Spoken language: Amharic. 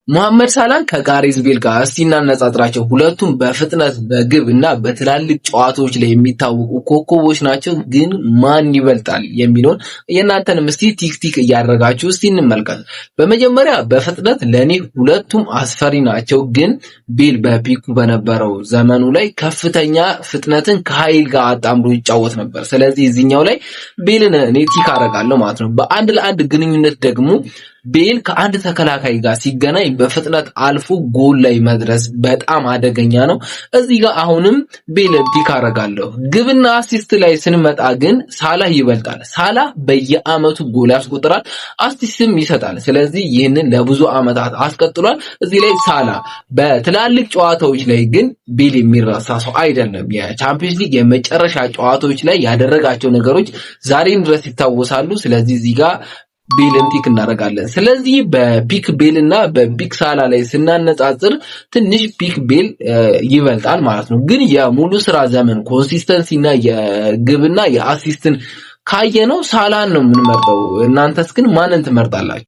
ሙሐመድ ሳላን ከጋሬዝ ቤል ጋር እስቲ እናነጻጽራቸው። ሁለቱም በፍጥነት፣ በግብ እና በትላልቅ ጨዋታዎች ላይ የሚታወቁ ኮከቦች ናቸው። ግን ማን ይበልጣል የሚለውን የእናንተንም እስቲ tick tick እያደረጋችሁ እስቲ እንመልከት። በመጀመሪያ በፍጥነት ለእኔ ሁለቱም አስፈሪ ናቸው። ግን ቤል በ peak ኡ በነበረው ዘመኑ ላይ ከፍተኛ ፍጥነትን ከኃይል ጋር አጣምሮ ይጫወት ነበር። ስለዚህ እዚህኛው ላይ ቤልን እኔ tick አደርጋለሁ ማለት ነው። በአንድ ለአንድ ግንኙነት ደግሞ ቤል ከአንድ ተከላካይ ጋር ሲገናኝ በፍጥነት አልፎ ጎል ላይ መድረስ በጣም አደገኛ ነው። እዚህ ጋር አሁንም ቤል tick አደርጋለሁ። ግብና assist ላይ ስንመጣ ግን ሳላህ ይበልጣል። ሳላህ በየአመቱ ጎል ያስቆጥራል፣ assist ም ይሰጣል። ስለዚህ ይህንን ለብዙ አመታት አስቀጥሏል። እዚህ ላይ ሳላ በትላልቅ ጨዋታዎች ላይ ግን ቤል የሚረሳ ሰው አይደለም። የቻምፒየንስ ሊግ የመጨረሻ ጨዋታዎች ላይ ያደረጋቸው ነገሮች ዛሬም ድረስ ይታወሳሉ። ስለዚህ እዚህ ጋር ቤልን tick እናደርጋለን። ስለዚህ በ peak ቤል እና በ peak ሳላ ላይ ስናነጻጽር ትንሽ peak ቤል ይበልጣል ማለት ነው። ግን የሙሉ ስራ ዘመን consistency እና የግብና የ assist ን ካየነው ሳላን ነው የምንመርጠው። እናንተስ ግን ማንን ትመርጣላችሁ?